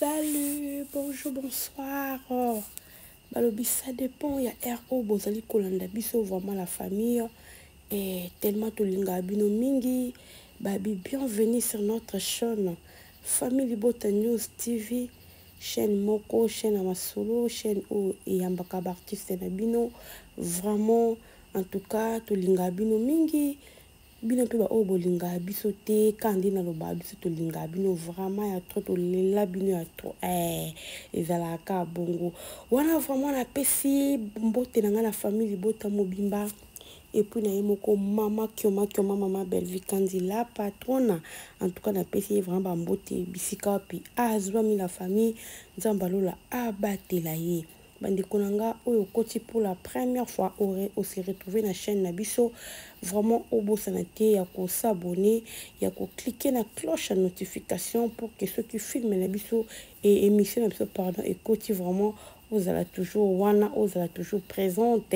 Salut, bonjour, bonsoir. Oh, balobi ça dépend ya heure oyo bozali kolanda biso vraiment la famille et tellement tolingaka bino mingi babi bienvenue sur notre chaîne Famille Libota News TV chaîne moko chaîne ya masolo chaîne oyo eyambaka baartiste na bino vraiment en tout cas tolingaka bino mingi Bino pe ba oyo bolingaka biso te kaka nde nalobaka biso tolingaka bino vraiment ya trop tolela bino ya trop eh ezalaka kaka bongo wana vraiment napesi mbote na ngai na famille libota mobimba epuis na ye moko mama kioma kioma mama Bellevue Kandi la patrona en tout cas napesi ye vraiment bambote bisika wapi azwami la famille Nzambe alola abatela ye. Bandeko na nga oyo okoti pour la première fois o se retrouver na chaîne na biso vraiment obosana te ya ko s'abonner ya ko cliquer na cloche ya notification pour que soki film na biso et émission na biso pardon ekoti vraiment ozala toujours wana ozala toujours présente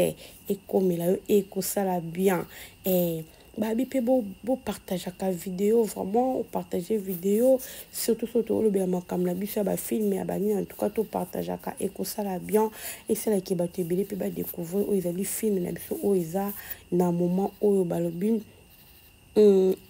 ekomela yo ekosala bien eh, Babi pe bo bo partageaka video vraiment opartage video surtout soki toolobela makambo na biso ya bafilme ya banini en tout cas topartageaka ekosala bien esalaki bato ebele mpe badécouvrir oyo ezali filme na biso oyo eza na moment oyo balobi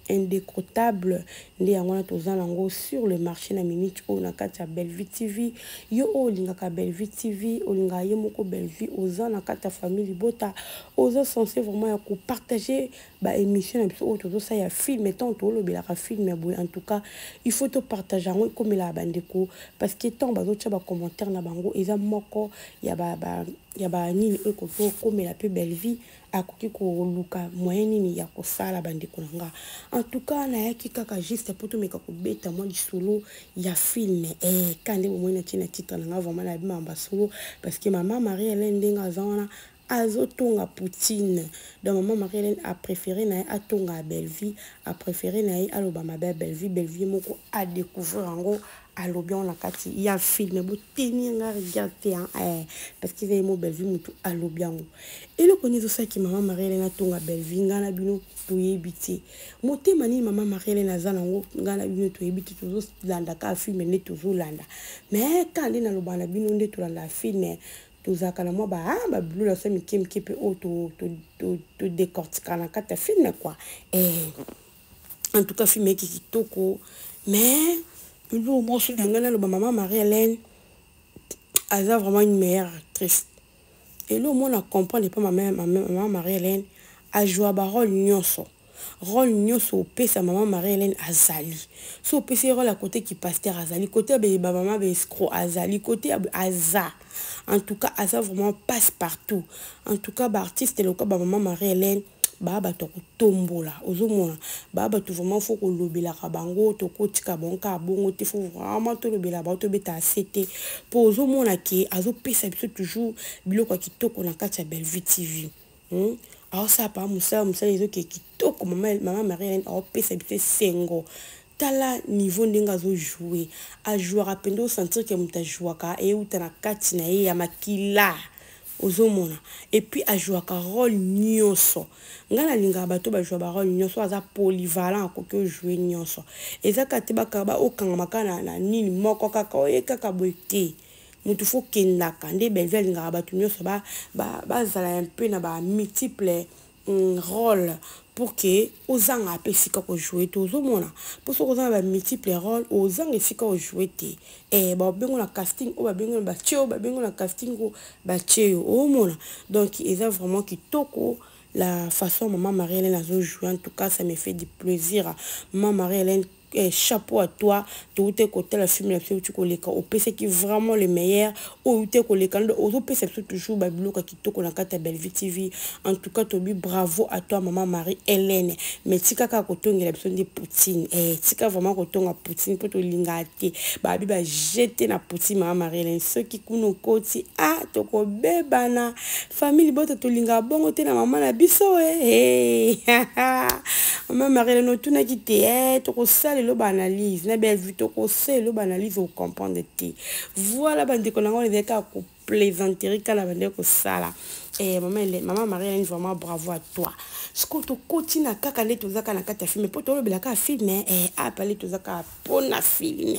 indécrotable nde yango wana toza nango sur le marché na minute oyo na kati ya Bellevue TV yo oyo olingaka Bellevue TV olingaka ye moko Bellevue oza na kati ya famille libota oza censé vraiment ya kopartage baémission na biso oyo tozosala ya film ntango tolobelaka film ya boye en tout cas il faut topartage yango ekomelaka bandeko parce que ntango bazotya bacommentaire na bango eza moko ya ba, ba, ya banini oyo ekoki kokomela mpe Bellevue akoki koluka moyen nini ya kosala bandeko na nga en tout cas nayaki kaka juste mpo tomeka kobeta mwa lisolo ya film eh, ka nde bomoi natie na titre na nga vraiment nabima basolo parce que mama Marie Hélène ndenge aza wana azotonga Poutine donc mama Marie Hélène apréféré na ye atonga ya Bellevue apréféré na ye aloba mabe ya Bellevue Bellevue moko adécouvrir yango alobi yango na kati ya film botenir nga rigueur te eh, parce que eza ye mo Bellevue motu alobi yango eloko nini ezosalaki mama Marie Hélène atonga Bellevue ngai na bino toyebi te motema nini mama Marie Hélène aza nango ngai na bino toyebi te tozolanda kaka film nde tozolanda mais kaka nde nalobaka na bino nde tolanda film tozalaka na mwa ba ah, babiloko na so mike mike mpe oyo todecortika na kati ya film quoi eh, en tout cas film eki kitoko mais eloko moko soki na ngai naloba mama Marie Hélène aza vraiment une meilleure actrice eloko moko na comprendre epa mama, mama Marie Hélène ajoua barole nyonso role nyonso opesa mama Marie Hélène azali so opesi ye role ya kote ki pasteur azali kote ya bamama baescro azali kote ya aza en tout cas aza vraiment passe partout en tout cas baartiste lokola bamama Marie Hélène baa bato ya kotombola ozomona baa bato vraiment fo kolobelaka bango tokotika bango kaka bongo te fo vraiment tolobela bango tobeta ase te mpo ozomona ke azopesa biso toujours biloko ya kitoko na kati ya Bellevue TV hmm? aosala pa mosala mosala ezoke kitoko mama, mama Marie Hélène aopesa biso esengo tala niveau ndenge azojoue ajouaka mpenza osentir ke moto ajouaka euta na kati na ye ya makila ozomona epuis ajouaka role nyonso ngai nalingaka bato bajoua barole nyonso aza polyvalent akoki ojoue nyonso eza kaka te okangama kaka na, na nini moko kaka oye kaka boye te motu fo kendaka nde Bellevue alingaka bato nyonso bazala ba, ba un peu na ba multiple rôle pour que ozanga mpe esika kojoue te ozomona mpo soki oza na bamultiple rôle ozanga esika ojoue te eh, babengo na casting oyo babengo na batie oyo babengo na casting oyo batie yo omona donc eza vraiment kitoko la façon maman Marie-Hélène azo jouer en tout cas ça me fait du plaisir maman Marie-Hélène eh, chapeau à toi touti kotala film na biso euti koleka opesaki vraiment le meilleur oyo euti koleka ndo ozopesa biso toujours babiloko ya kitoko na kati ya Bellevue TV en tout cas tobi bravo à toi maman Marie Hélène mais tika kaka kotongela biso nde Poutine eh, tika vraiment kotonga Poutine mpo tolingaka te babi bajete na Poutine maman Marie Hélène soki kuna okoti ah tokobebana famille libota tolingaka bongo te na mama na biso e mama Marie Hélène otunaki te eh, tokosala elo baanalyse na Bellevue tokosala elo baanalyse ocomprendre te voilà bandeko na ngo ezali kaka koplaisanterie kaka na bandeko kosala eh, mama, mama Marie Hélène vraiment bravo à toi sikoyo tokoti na kaka nde toza kaka na kati ya film mpo tolobela kaka film eh, apale toza kaka mpona film.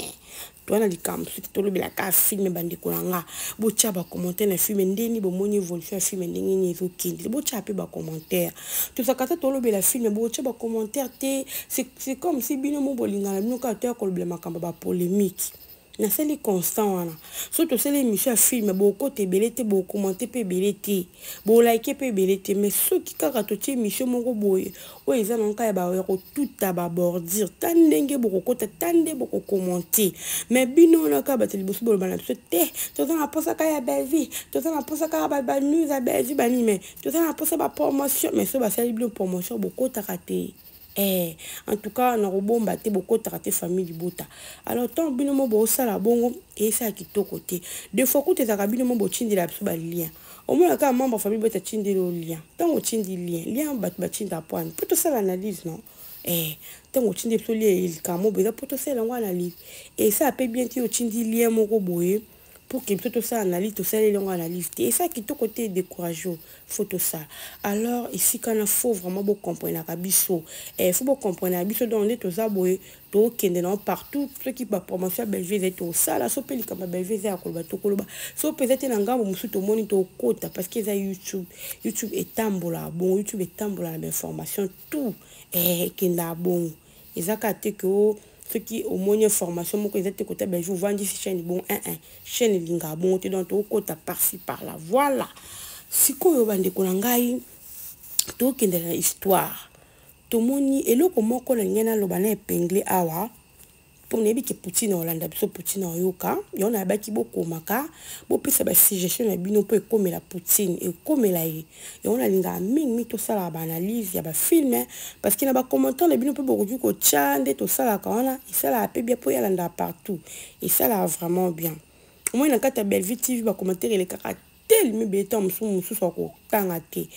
Toza na likambo mosusu te, tolobelaka film. Bandeko na nga, botya bacommentaire na film ndeni bomoni évolution ya film, ndenge nini ezokende. Botya mpe bacommentaire. Tozalaka ta tolobela film, botya bacommentaire te. C'est comme si bino mo bolingana bino kaka toya kolobela makambo ya bapolémique. Nasali constat wana, soki tosali émission ya film, bokota ebele te, bocommenter mpe ebele te, bolike mpe ebele te. Mais soki kaka totie émission moko boye oyo eza nango kaka ya kotuta babordure, ta ndenge bokokota, ta nde bokocommenter. Mais bino wana kaka bato liboso boloba na biso te: toza na mposa kaka ya Bellevue, toza na mposa kaka banews ya Bellevue, banini, mais toza na mposa bapromotion. Mais soki basali bino promotion, bokotaka te. En tout cas, nakobomba te, bokotaka te, famille libota. Alors ntango bino mo bosala bongo, eyesala kitoko te. Des fois kuta ezalaka bino mo botindela biso balien. Omona kaka membre famille bota tindeli o lien. Ntango otindi lien, lien bato batindaka poani mpo tosala analyse, non? Ntango otindi biso lien, likambo boye eza mpo tosala yango analyse. Esala mpe bien te, otindi lien moko boye pour que biso tosala analyse, tosaleli yango analyse te, esala kitoko te, décourage. Faut tosala. Alors esika na faut vraiment bocomprenaka biso, faut bocomprenaka biso. Donc nde toza boye, tokende nango partout. Soki bapromotion ya Bellevue ezali, tosala. So mpe likambo ya Bellevue eza ya koloba, tokoloba. So mpe eza te, na ngambo mosusu tomoni, tokota, parce que eza YouTube. YouTube etambolaka bongo, YouTube etambola na bainformation tout. Ekendaka bongo. Eza kaka te ke o soki omoni information moko eza te kota Bellevue, ovandisi chaîne bongo. 1 chaîne elingaka bongo te. Donc tokota par-ci par-là. Voilà. Sikoyo, bandeko na ngai, tokende na histoire. Tomoni eloko moko na ngai naloba na épingle awa, mpo nayebi ke Poutine olanda biso, Poutine oyoka yango. Nayebaki bokomaka, bopesa basuggestion na bino mpo ekomela Poutine, ekomela ye yango. Nalingaka mingi tosalaka baanalyse ya bafilm, parce que na bacommentaire na bino mpe bokoki kotya nde tosalaka wana. Esalaka mpe bien mpo yalandaka partout, esalaka vraiment bien. Omoi na kati ya Bellevue TV, bacommentaire elekaka telemi ebele, ntango mosusu mosusu akotanga te,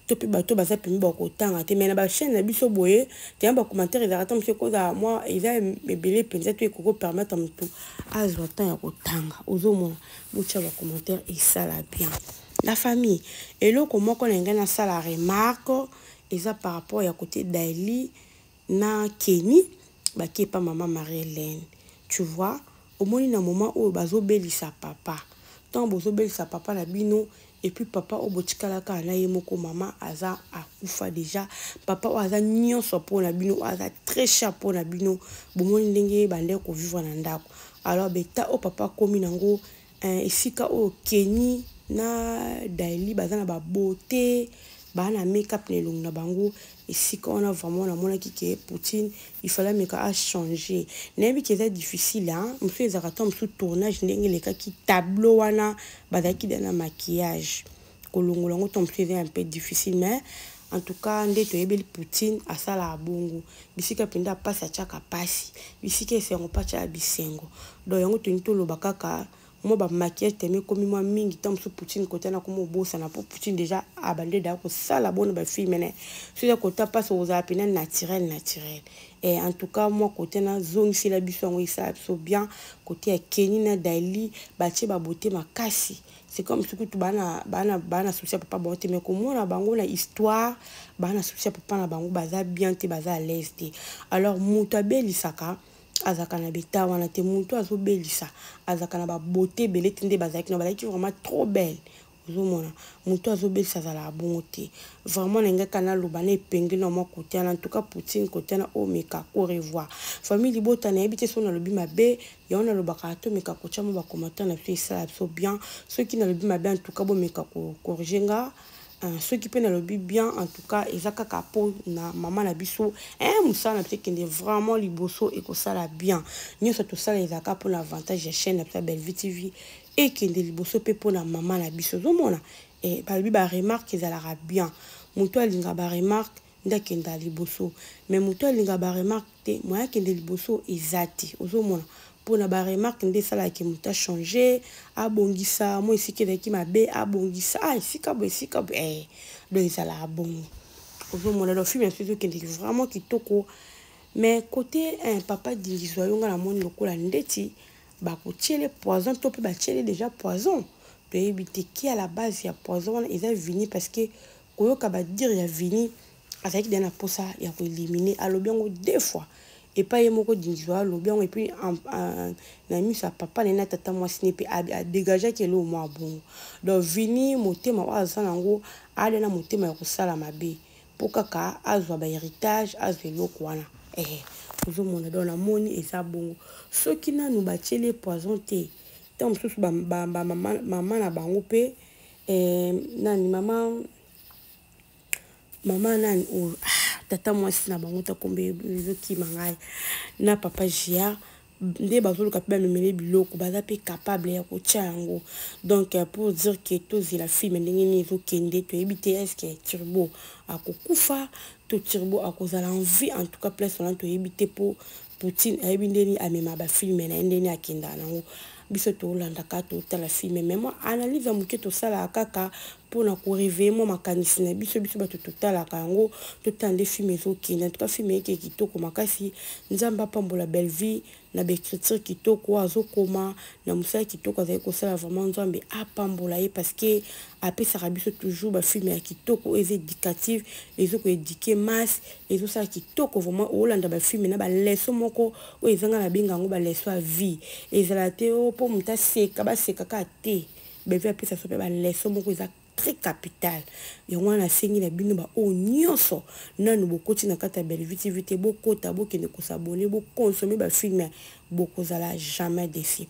to mpe bato baza pembe bakotanga te. Mais na bachaîne na biso boye teya, bacommentaire ezalaka ta mosusu ekozala mwa eza ebele mpenza to ekoki kopermettre motu azwa temps ya kotanga. Ozomona, botya bacommentaire, esala bien. La famille, eloko moko na ngai nasala remarque eza par rapport ya côté Daili na Kenny baki epa mama Marie Hélène. Tu vois, omoni na moment oyo bazobelisa papa, ntango bozobelisa papa na bino, et puis papa oyo botikalaka na ye moko, mama aza akufa déjà, papa oyo aza nyonso mpona bino, oyo aza très cher mpona bino. Bomoni ndenge bande kovivre na ndako. Alors beta oyo papa akomi nango, esika oyo Kenny na Daili baza na babote, baa na make-up na elongi na bango, esika wana vraiment namonaki ke Poutine, il fallait ameka achanger. Nayebi ke eza difficile, hein? Mosusu ezalaka ntango mosusu tournage ndenge elekaki, tableau wana bazalaki da na maquillage, kolongola yango ntango mosusu eza un peu difficile. Mais en tout cas, nde toyebeli Poutine asalaka bongo. Bisika mpenza mpasi, atiaka pasi. Bisika esengo mpe, atiaka bisengo. Donc yango tolingi toloba kaka mwa bamaquillage teme ekomi mwa mingi. Ntango mosusu Poutine kota na koma obosana, mpo Poutine déjà abandi da kosala bona bafilm ne. So eza kota mpasi, ozala mpena naturel, naturel. Et en tout cas, mwa kote nazongisela biso yango, esala biso bien. Kote ya Kenny na Daili, batie babote makasi. C'est comme soki kutu bana souci ya papa bango te. Mais komona bango na histoire, bana souci ya papa na bango, baza bien te, baza à l'aise te. Alors moto abelisaka azalaka na beta wana te. Moto azobelisa azalaka na babote ebele te. Nde bazalaki na bazalaki vraiment trop belle. Ozomona, moto azobelisa azalaka bongo te. Vraiment, na ngai kaka naloba na epengeli na mwa kote wana. En tout cas, Poutine, kote wana omeka korevoir. Famille libota, nayebi te soki nalobi mabe. Yango nalobaka, tomeka kotia mwa bacommentaire na biso, esala biso bien. Soki nalobi mabe, en tout cas bomeka kocorriger nga. Soki mpe nalobi bien, en tout cas eza kaka mpo na mama na biso, mosala na biso ekende vraiment liboso, ekosala bien. Nyonso tosala ezalaka mpona avantage ya chaîne na biso ya Bellevue TV ekende liboso, mpe mpona mama na biso. Ozomona, balobi baremarque ezalaka bien. Moto alingaka baremarque nde akendaka liboso, mais moto alingaka baremarque te, moya akende liboso eza te. Ozomona, mpona baremarque nde esalaka moto achanger, abongisa mo esika ezalaki mabe, abongisa esika boye, esika boye. Donc ezalaka bongo. Ozomona, donc film ya biso ezokende vraiment kitoko. Mais côté papa Dingizwa, yo nga namoni lokola ndeti bakotiele poison, to mpe batiele déjà poison. Toyebi te ki à la base ya poison wana eza Vini, parce que koyoka badire ya Vini, azalaki deya na mposa ya koéliminer. Alobi yango deux fois. Epai ye moko Dingizo alobi yango, et puis na miso ya papa na ye na tata mwasi ne mpe adegageaki eloko mwa bongo. Donc Vini, motema oyo aza nango, ale na motema ya kosala mabe mpo kaka azwa bahéritage, azwa eloko wana. Ozomona, donc namoni eza bongo. Soki nanu batieli poison te, ntango mosusu mama na bango mpe, nani, mama nani oyo, tata mwasi na bango, takombe ezokima ngai, na papa Gia nde bazoluka mpe bamemele biloko, baza mpe capable ya kotia yango. Donc pour dire que tozela film ndenge nini ezokende, toyebi te. Est-ce Turbo akokufa to Turbo akozala en vie? En tout cas, place wana toyebi te, mpo Poutine ayebi ndeni amema bafilm na ye, ndeni akendaka nango. Biso tolandaka, totala film, mais mwa analyse ya moke tosalaka kaka mpona koréveiller mwa makanisi na biso. Biso bato totalaka yango, totala nde film ezokende. En tout cas, film eke kitoko makasi. Nzambe apambola Bellevie na baécriture kitoko azokoma, na mosala kitoko azali kosala. Vraiment, Nzambe apambola ye, parce que apesaka biso toujours bafilm ya kitoko oyo eza éducative, ezokoéduquer masse, ezosala kitoko. Vraiment, olanda bafilm na baleçon moko oyo ezanga, na benga yango baleçon ya vie. Ezala te o mpo moto aseka, baseka kaka te. Bellevie apesa so mpe baleçon moko eza très capital. Yango wana nasengi na bino baoyo nyonso nanu bokoti na kati ya Bellevue TV te, bokota, bokende kos'abonner, boconsommer bafilm, bokozala jamais déçus.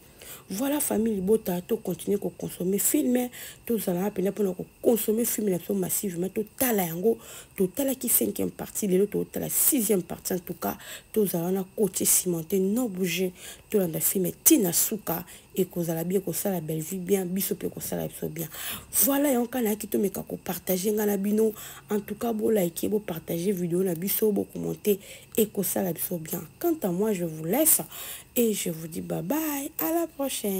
Voilà, famille libota, tocontinue koconsommer film. Tozala mpenza mpona koconsommer film na biso massivement, totala yango. Totalaki cinquième partie, lelo totala sixième partie. En tout cas, tozala wana kotie cimenté, non bouger, tolanda film ntina suka. Ekozala bien, kosala Bellevue bien, biso mpe kosala biso bien. Voilà, yango kaka nayaki tomeka kopartager ngai na bino. En tout cas, bolike, bopartage vidéo na biso, bocommenter, ekosala biso bien. Quant à moi, je vous laisse et je vous dis bye bye, à la prochaine.